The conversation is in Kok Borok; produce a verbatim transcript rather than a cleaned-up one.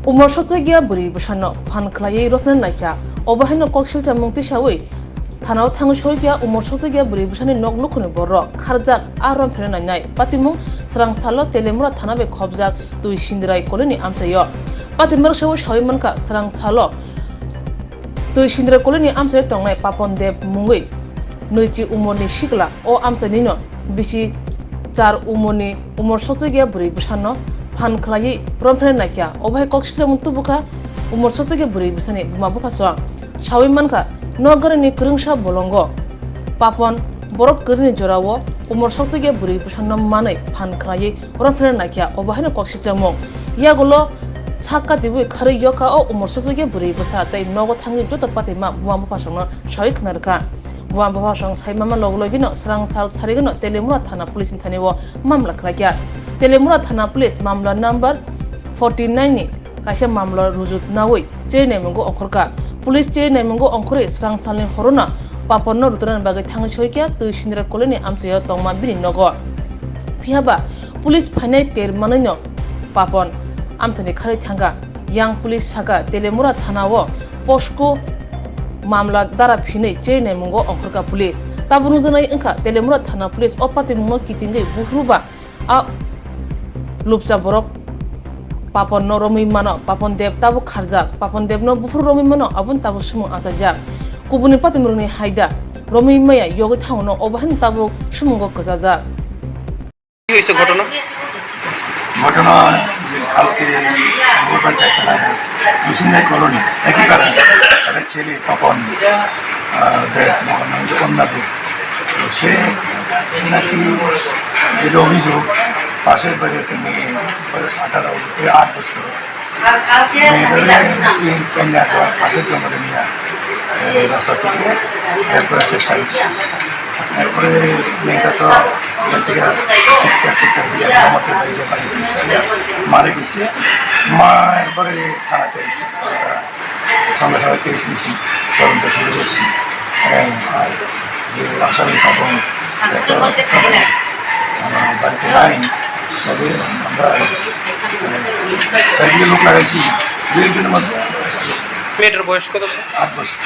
Umor sokjagya bwrwi bwsano phan khlaiwi rophna naikha, obo haino kok silchamung tisawi thanao thangwi soikha umor sokjagya bwrwi bwsani nok nukhungni borok kharjak a romphena nainai patimung. Srang salo Telemura thana bai khopjak Twi Sindirai kolini amchaio. Patimung sawi sawi mankha, srang salo Twi Sindirai kolini amchaio tongnai Papon Deb mungwi nwichi umorni sikla o amchainino bisi char umorni umor sokjagya bwrwi bwsano phan khlaiwi romphena naikha. Obo hai kok silchamung tubukha umor sokjagya bwrwi bwsani buma buphasong. Sawi mankha, nokgarini kwrwngsa bolongo Papon borok kwrwini jorao umor sokjagya bwrwi bwsano manwi phan khlaiwi romphena naikha, obo haino kok silchamung. Yagulo sak katiwi kharwi yokha o umor sokjagya bwrwi bwsa tei nogo thangwi joto patwi ma buma buphasongno sawi khna rwkha. Buma buphasong sai mama logi logino srang sal sarigwino Telemura thana police ni thani o mamla khlaikha. Telemura thana police mamla number forty nine ni kaisa mamla rujut nawi cheri naimungo ongkhorkha. Police cheri naimungo ongkhorwi srang salni horono Paponno rwtwrwna bagwi thangwi soikha Twi Sindirai kolini amchaio tongma bini nogo. Phiyaba police phainai ter manwino Papon amchaini kharwi thangkha. Yang police sakha, Telemura thanao posko mamla dara phinwi cheri naimungo ongkhorkha police. Tabuk nukjaknai wngkha, Telemura thana police o patimungno kitingwi buphuru ba a lupcha borok Paponno romwi mano, Papon Deb tabuk kharjak, Papon Debno buphuru romwi mano, aboni tabuk sumung achaijak. Kubuni patimurokni haida romwi maya yogwi thangono, obo haino tabuk sumungo kwchajak. কি হয়েছে ঘটনা? ঘটনা যে কালকে বুধবার দেখা যায়, মুসলিমদের কলোনি, একই পাড়া, একটা ছেলে তপন, আহ, দেব, মহানাম যে অন্যদের। তো সে নাকি, যেটা অভিযোগ, পাশের বাড়ির একটা মেয়ে, বয়স আঠারো, এ, আট বছর। মেয়েটারে তিন কন্যা দেওয়ার পাশের জঙ্গলে নিয়ে, এ, রাস্তা থেকে বের করার চেষ্টা করছে। এরপরে মেয়েটা তো এখান থেকে চিৎকার টিৎকার দিয়ে আমাদের বাড়িতে বাড়ি ফিরেছে। মারা গেছে। মা এরপরে থানাতে এসে আমরা সঙ্গে সঙ্গে কেস নিছি, তদন্ত শুরু করছি। হ্যাঁ, আর যে আসামি তপন, একটা, আমার বাড়িতে নাই, তবে আমরা, আহ, চারিদিকে লোক লাগাইছি, দু একজনের মধ্যে আমরা আসামি। মেয়েটার বয়স কত, স্যার? আট বছর।